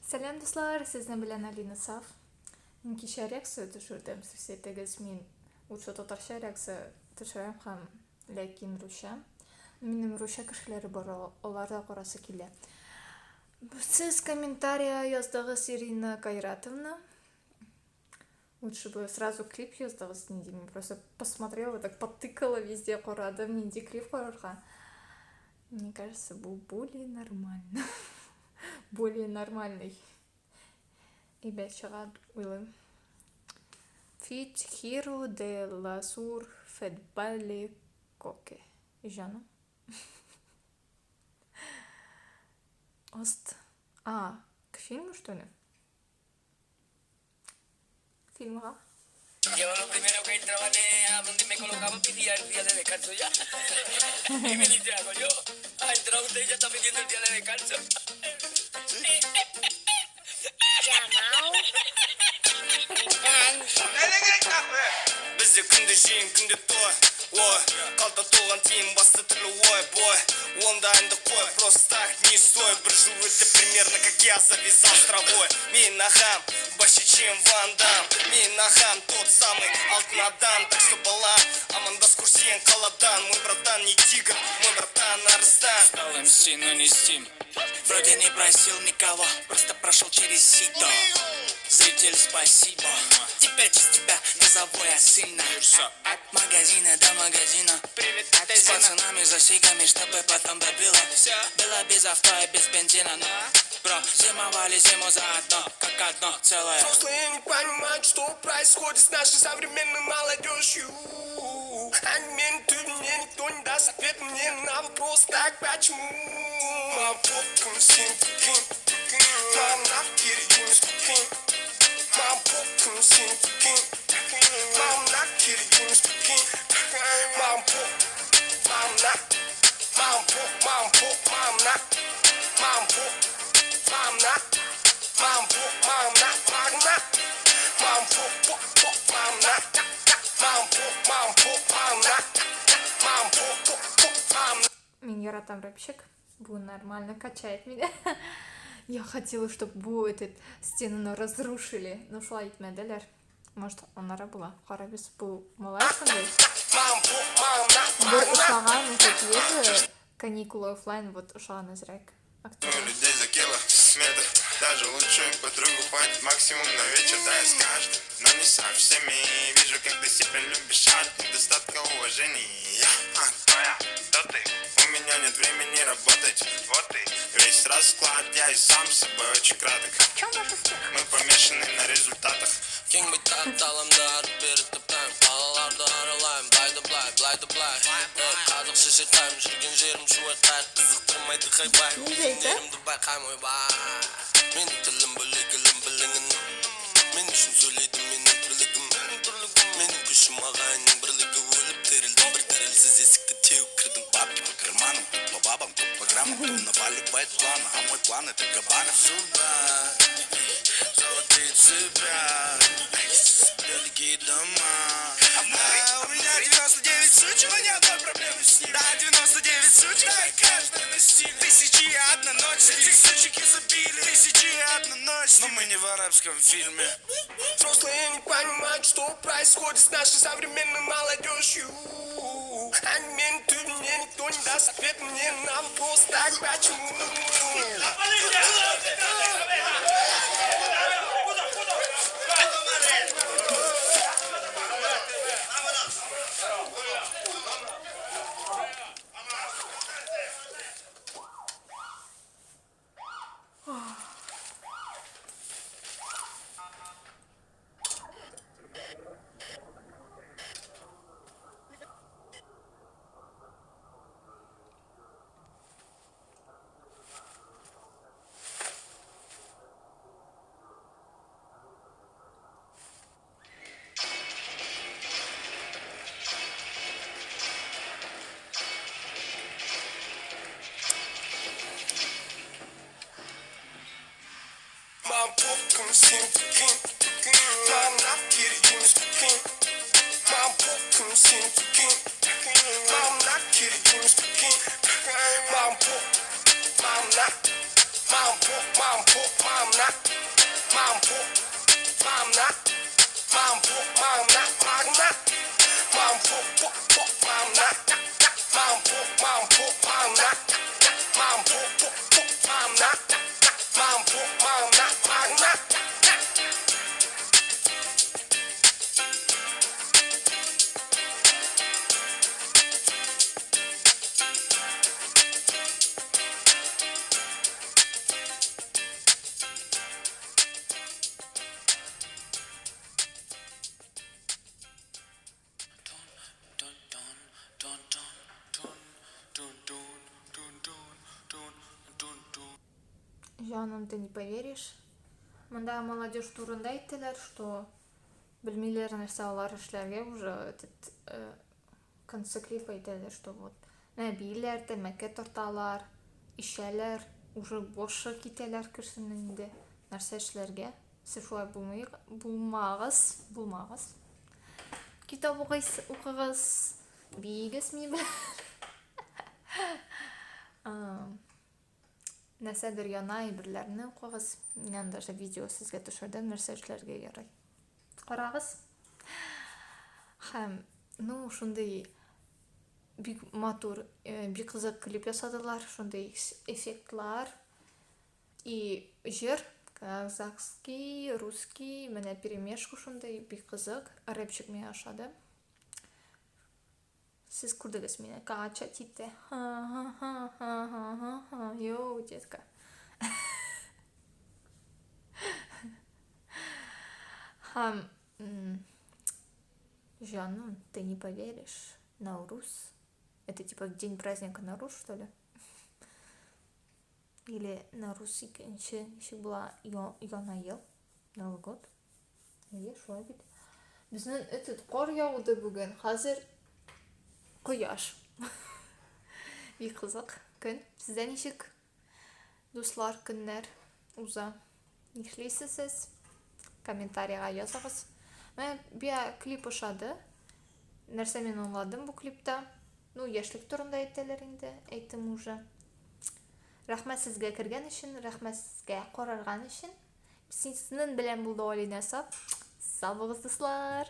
Сәлам, дуслар, сезнең белән Алина Саф. Мин кичә реакция төшердем, сез әйтегез, мин лучше татарча реакция төшерәм һәм ләкин русча. Минем русча кешеләре бар, алар да карасы килә. Сез комментария яздыгыз Ирина Кайратовна. Лучше бы сразу клип яздыгыз, нинди, мин просто посмотрела, так потыкала везде, карадым, нинди клип карарга. Мне кажется, бу более нормально. Более нормальный. Әйбәт чыга, уйлыйм. Фит Хиро де Ласур Фетбале Коке. Җаным. Ост. А, к фильму, что ли? Фильмга. Yo lo primero que entraba a donde me colocaba pedía el día de descanso ya. Y me dice, hago yo. Ha entrado usted y ya está pidiendo el día de descanso. Llamao Бізде күнде жиын, күнде той, ой. Қалта толған тиын, басты түрлі ой, бой. Онда әнді қой, просто так не стой. Бір жыл өтті примерно, как я завязал с травой. Мен ағам, вообще чем Ван Дам. Мен ағам, тот самый алтын адам. Так что, бала, амандас көрсең қаладан. Мой братан не тигр, мой братан арыстан. Стал МС, но не Стим. Вроде не просил никого, просто прошел через сито. Зритель, спасибо. Теперь через тебя назову я сына. От магазина до магазина. Привет, с пацанами за сигами, чтобы потом добило. Было без авто и без бензина, но бро, зимовали зиму заодно, как одно целое. Взрослые не понимают, что происходит с нашей современной молодежью. Они менты, мне никто не даст ответ мне на вопрос, так почему? Мам, попком, синтикин, мам, на киргин, мам, попком, синтикин, мам, на киргин, мам, поп, мам, на, мам, поп, мам, поп, мам, на, мам, поп, мам, на, мам, поп, мам, на, мам, на, мам, поп, поп, поп, мам, на, мам, поп, мам, поп, мам, на, мам, поп, поп, поп, мам, на. Мин яратам рэпчик. Бу нормально качает меня. Я хотела, чтобы бу этот стену разрушили. Но шулай итмәделәр. Может, аннары була. Карабыз, бу малай шундый. Мам, поп, мам, на, Бер мам, на. ошаган, этот есть же каникулы оффлайн, вот ошаган әзрәк. Актер. Людей за кило метр. Даже лучшую подругу хватит максимум на вечер. Да, я с каждым, но не со всеми. Вижу, как ты себя любишь от недостатка уважения. Я, а, кто я, кто ты? У меня нет времени работать. Вот и весь расклад, я и сам с собой очень краток. В чем ваш успех? Мы помешаны на результатах. Кең байтақ даламды ары бері топтаймын, қалаларды аралаймын, былай да былай, былай да былай. Ей, қазақша шырқаймын, жүрген жерім шу айқай, қызықтырмайды хайбай. Не дейді? Өзендерімді байқаймын, ойбай. Менің тілім бөлек, ілім біліңін. Мен үшін сөйлейді менің тірлігім, менің тірлігім, менің күшім ағайынның бірлігі. Өліп тірілдім, бір дірілсіз есікті теуіп кірдім. Бабки по карманам, тут по бабам, тут по граммам, тут наваливает планы, а мой план — это Габана. Зуба, золотые цепя, дорогие дома. А у меня 99 сучек, но ни одной проблемы с ними. Да, 99 сучек, да, и каждая на стиле. Тысячи и одна ночь, этих сучек изобилие. Тысячи и одна ночь, Но мы не в арабском фильме. Взрослые не понимают, что происходит с нашей современной молодежью. Они менты, мне никто не даст ответ мне на вопрос, так почему? Мам, попком, синтикин, мам, на киргин, мам, попком, синтикин, мам, на киргин, мам, поп, мам, на, мам, по, мам, по, мам, на. Мам, по, мам, на. Мам, по, мам, на, мам, на. Мам, по, по, по, мам, на. Мам, по, мам, по, мам, на. Мам, по, по, по, мам, на. Мам, по, мам, на, мам, на. Җаным, ты не поверишь. Монда молодежь турында әйттеләр, что белмиләр нәрсә алар эшләргә уже этот конце клипа әйтәләр, что вот менә бииләр, тәмәке тарталар, эчәләр, уже башы китәләр кешенең инде. Нәрсә эшләргә? Сез шулай булмый, булмагыз, булмагыз. Китап укыйс, укыгыз, биегез минем белән. Нәрсәдер яна әйберләрне укыгыз. Мин даже видео сезгә төшердем, нәрсә эшләргә ярый. Карагыз. Һәм, ну, шундый бик матур, бик кызык клип ясадылар, шундый эффектлар и җыр казахский, русский, менә перемешку шундый бик кызык. Рэпчик миңа ошады. Сез күрдегез мине качать итте. Ха-ха-ха-ха-ха-ха. Йоу, детка. Һәм җаным, ты не поверишь, Наурус. Это типа день праздника Наурус, что ли? Или Наурус икенче ничек була Яңа ел, Новый год. Әйе, шулай бит. Безнең этот кар яуды бүген. Хәзер кояш. Бик кызык көн. Сездә ничек, дуслар, көннәр уза? Нишлисез сез? Комментарийга языгыз. Менә бия клип ошады. Нәрсә мин аңладым бу клипта? Ну, яшьлек турында әйтәләр инде, әйттем уже. Рәхмәт сезгә кергән өчен, рәхмәт сезгә карарган өчен. Сезнең белән булды Алинә Саф. Сау булыгыз, дуслар!